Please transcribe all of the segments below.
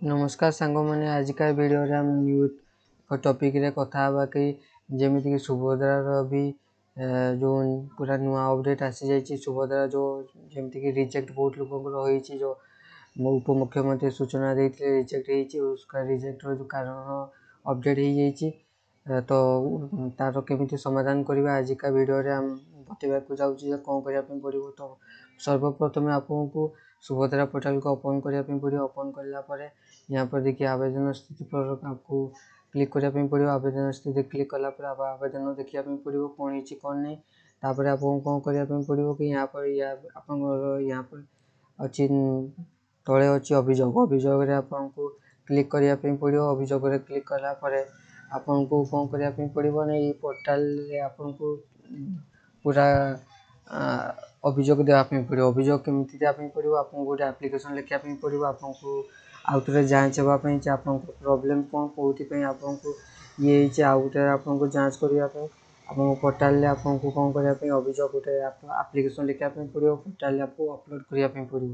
ନମସ୍କାର ସାଙ୍ଗମାନେ, ଆଜିକା ଭିଡ଼ିଓରେ ଆମେ ନ୍ୟୁ ଟପିକ୍ରେ କଥା ହେବା କି ଯେମିତିକି ସୁଭଦ୍ରାର ବି ଯେଉଁ ପୁରା ନୂଆ ଅପଡ଼େଟ୍ ଆସିଯାଇଛି। ସୁଭଦ୍ରା ଯେଉଁ ଯେମିତିକି ରିଜେକ୍ଟ ବହୁତ ଲୋକଙ୍କର ହୋଇଛି, ଯେଉଁ ଉପମୁଖ୍ୟମନ୍ତ୍ରୀ ସୂଚନା ଦେଇଥିଲେ ରିଜେକ୍ଟ ହେଇଛି, ରିଜେକ୍ଟର ଯେଉଁ କାରଣ ଅପଡ଼େଟ୍ ହେଇଯାଇଛି, ତ ତାର କେମିତି ସମାଧାନ କରିବା ଆଜିକା ଭିଡ଼ିଓରେ ଆମେ ବତେଇବାକୁ ଯାଉଛି ଯେ କ'ଣ କରିବା ପାଇଁ ପଡ଼ିବ। ତ ସର୍ବପ୍ରଥମେ ଆପଣଙ୍କୁ ସୁଭଦ୍ରା ପୋର୍ଟାଲକୁ ଓପନ୍ କରିବା ପାଇଁ ପଡ଼ିବ। ଓପନ୍ କଲା ପରେ यहाँ पर देखिए ଆବେଦନ ସ୍ଥିତି पर आपको କ୍ଲିକ୍ କରିବା ପାଇଁ ପଡ଼ିବ। ଆବେଦନ ସ୍ଥିତି କ୍ଲିକ୍ କଲା ପରେ ଆବେଦନ ଦେଖିବା ପାଇଁ ପଡ଼ିବ, କ'ଣ ହେଇଛି କ'ଣ ନାହିଁ। ତାପରେ ଆପଣଙ୍କୁ କ'ଣ କରିବା ପାଇଁ ପଡ଼ିବ କି यहाँ पर ଆପଣଙ୍କର यहाँ पर ଅଛି, ତଳେ ଅଛି ଅଭିଯୋଗ। ଅଭିଯୋଗରେ ଆପଣଙ୍କୁ କ୍ଲିକ୍ କରିବା ପାଇଁ ପଡ଼ିବ। ଅଭିଯୋଗରେ କ୍ଲିକ୍ କଲା ପରେ ଆପଣଙ୍କୁ କ'ଣ କରିବା ପାଇଁ ପଡ଼ିବ ନା ଏଇ ପୋର୍ଟାଲରେ ଆପଣଙ୍କୁ ପୁରା ଅଭିଯୋଗ ଦେବା ପାଇଁ ପଡ଼ିବ। ଅଭିଯୋଗ କେମିତି ଦେବା ପାଇଁ ପଡ଼ିବ? ଆପଣଙ୍କୁ ଗୋଟେ ଆପ୍ଲିକେସନ୍ ଲେଖିବା ପାଇଁ ପଡ଼ିବ। ଆପଣଙ୍କୁ ଆଉ ଥରେ ଯାଞ୍ଚ ହେବା ପାଇଁ ଯେ ଆପଣଙ୍କ ପ୍ରୋବ୍ଲେମ୍ କ'ଣ, କେଉଁଥିପାଇଁ ଆପଣଙ୍କୁ ଇଏ ହେଇଛି, ଆଉ ଗୋଟେ ଆପଣଙ୍କୁ ଯାଞ୍ଚ କରିବା ପାଇଁ ଆପଣଙ୍କ ପୋର୍ଟାଲରେ ଆପଣଙ୍କୁ କ'ଣ କରିବା ପାଇଁ ଅଭିଯୋଗ ଗୋଟେ ଆପ୍ଲିକେସନ୍ ଲେଖିବା ପାଇଁ ପଡ଼ିବ, ପୋର୍ଟାଲରେ ଆପଣଙ୍କୁ ଅପଲୋଡ଼ କରିବା ପାଇଁ ପଡ଼ିବ।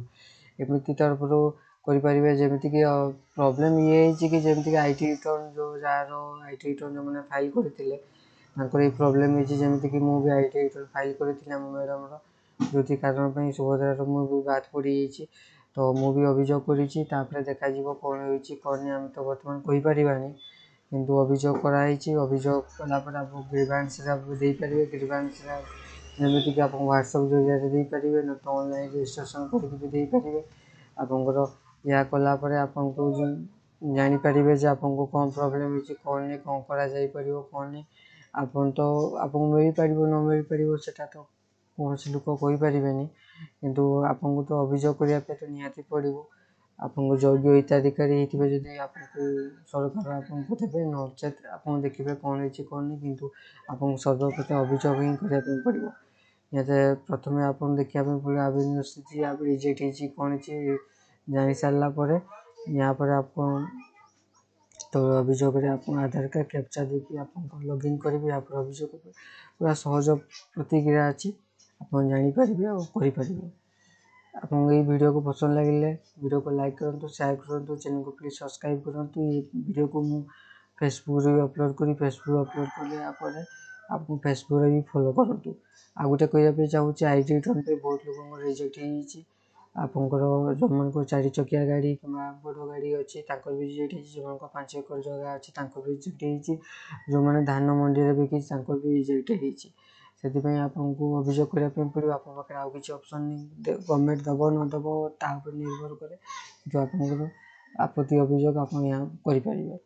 ଏମିତି ତରଫରୁ କରିପାରିବେ। ଯେମିତିକି ପ୍ରୋବ୍ଲେମ୍ ଇଏ ହେଇଛି କି ଯେମିତିକି I T return ଯେଉଁ ଯାହାର I T return ଯେଉଁମାନେ ଫାଇଲ୍ କରିଥିଲେ ତାଙ୍କର ଏଇ ପ୍ରୋବ୍ଲେମ୍ ହେଇଛି। ଯେମିତିକି ମୁଁ ବି I T return file କରିଥିଲି ଆମ ମ୍ୟାଡ଼ାମର, ଯେଉଁଥି କାରଣ ପାଇଁ ସୁଭଦ୍ରାର ମୁଁ ବି ବାଦ ପଡ଼ିଯାଇଛି। ତ ମୁଁ ବି ଅଭିଯୋଗ କରିଛି, ତାପରେ ଦେଖାଯିବ କ'ଣ ହେଇଛି କ'ଣ ନାହିଁ, ଆମେ ତ ବର୍ତ୍ତମାନ କହିପାରିବାନି, କିନ୍ତୁ ଅଭିଯୋଗ କରାହେଇଛି। ଅଭିଯୋଗ କଲା ପରେ ଆପଣ ଗ୍ରିଭାନ୍ସରେ ଦେଇପାରିବେ। ଗ୍ରିଭାନ୍ସରେ ଯେମିତିକି ଆପଣ ହ୍ୱାଟ୍ସଆପ୍ ଜରିଆରେ ଦେଇପାରିବେ, ନ ତ ଅନଲାଇନ୍ ରେଜିଷ୍ଟ୍ରେସନ୍ କରିକି ବି ଦେଇପାରିବେ। ଆପଣଙ୍କର ଏହା କଲା ପରେ ଆପଣଙ୍କୁ ଜାଣିପାରିବେ ଯେ ଆପଣଙ୍କୁ କ'ଣ ପ୍ରୋବ୍ଲେମ୍ ହେଇଛି କ'ଣ ନାହିଁ, କ'ଣ କରାଯାଇପାରିବ କ'ଣ ନାହିଁ। ଆପଣ ତ ଆପଣଙ୍କୁ ମିଳିପାରିବ ନ ମିଳିପାରିବ ସେଟା ତ କୌଣସି ଲୋକ କହିପାରିବେନି, କିନ୍ତୁ ଆପଣଙ୍କୁ ତ ଅଭିଯୋଗ କରିବା ପାଇଁ ତ ନିହାତି ପଡ଼ିବ। ଆପଣଙ୍କୁ ଯୋଗ୍ୟ ହିତାଧିକାରୀ ହେଇଥିବେ ଯଦି ଆପଣଙ୍କୁ ସରକାର ଆପଣଙ୍କୁ ଦେବେ, ନଚେତ୍ ଆପଣ ଦେଖିବେ କ'ଣ ହେଇଛି କ'ଣ ନାହିଁ, କିନ୍ତୁ ଆପଣଙ୍କୁ ସର୍ବପ୍ରଥମେ ଅଭିଯୋଗ ହିଁ କରିବା ପାଇଁ ପଡ଼ିବ। ନିହାତି ପ୍ରଥମେ ଆପଣ ଦେଖିବା ପାଇଁ ପଡ଼ିବ ଆବେଦନ ସ୍ଥିତି ରିଜେକ୍ଟ ହେଇଛି କ'ଣ ହେଇଛି ଜାଣିସାରିଲା ପରେ यहाँ ପରେ ଆପଣ ତ ଅଭିଯୋଗରେ ଆପଣ ଆଧାର କାର୍ଡ଼ କ୍ୟାପଚା ଦେଇକି ଆପଣଙ୍କ ଲଗ୍ଇନ୍ କରିବେ। ଏହାପରେ ଅଭିଯୋଗ ପୁରା ସହଜ ପ୍ରତିକ୍ରିୟା ଅଛି, ଆପଣ ଜାଣିପାରିବେ ଆଉ କରିପାରିବେ। ଆପଣଙ୍କୁ ଏଇ ଭିଡ଼ିଓକୁ ପସନ୍ଦ ଲାଗିଲେ ଭିଡ଼ିଓକୁ ଲାଇକ୍ କରନ୍ତୁ, ସେୟାର କରନ୍ତୁ, ଚ୍ୟାନେଲକୁ ପ୍ଲିଜ୍ ସବସ୍କ୍ରାଇବ୍ କରନ୍ତୁ। ଏଇ ଭିଡ଼ିଓକୁ ମୁଁ ଫେସବୁକ୍ରେ ବି ଅପଲୋଡ଼ କରି ଫେସବୁକ୍ ଅପଲୋଡ଼ କଲା ପରେ ଆପଣ ଫେସବୁକ୍ରେ ବି ଫଲୋ କରନ୍ତୁ। ଆଉ ଗୋଟେ କହିବା ପାଇଁ ଚାହୁଁଛି, I T return ପାଇଁ ବହୁତ ଲୋକଙ୍କର ରିଜେକ୍ଟ ହେଇଯାଇଛି। ଆପଣଙ୍କର ଯେଉଁମାନଙ୍କର ଚାରି ଚକିଆ ଗାଡ଼ି କିମ୍ବା ବଡ଼ ଗାଡ଼ି ଅଛି ତାଙ୍କର ବି ରିଜେକ୍ଟ ହେଇଛି, ଯେଉଁମାନଙ୍କ 5 ଏକର ଜାଗା ଅଛି ତାଙ୍କର ବି ରିଜେକ୍ଟ ହେଇଛି, ଯେଉଁମାନେ ଧାନ ମଣ୍ଡିରେ ବିକିଛି ତାଙ୍କର ବି ରିଜେକ୍ଟ ହେଇଛି। ସେଥିପାଇଁ ଆପଣଙ୍କୁ ଅଭିଯୋଗ କରିବା ପାଇଁ ପଡ଼ିବ। ଆପଣଙ୍କ ପାଖରେ ଆଉ କିଛି ଅପସନ୍ ନାହିଁ, ଗଭର୍ଣ୍ଣମେଣ୍ଟ ଦେବ ନ ଦେବ ତା ଉପରେ ନିର୍ଭର କରେ, କିନ୍ତୁ ଆପଣଙ୍କର ଆପତ୍ତି ଅଭିଯୋଗ ଆପଣ ଏହା କରିପାରିବେ।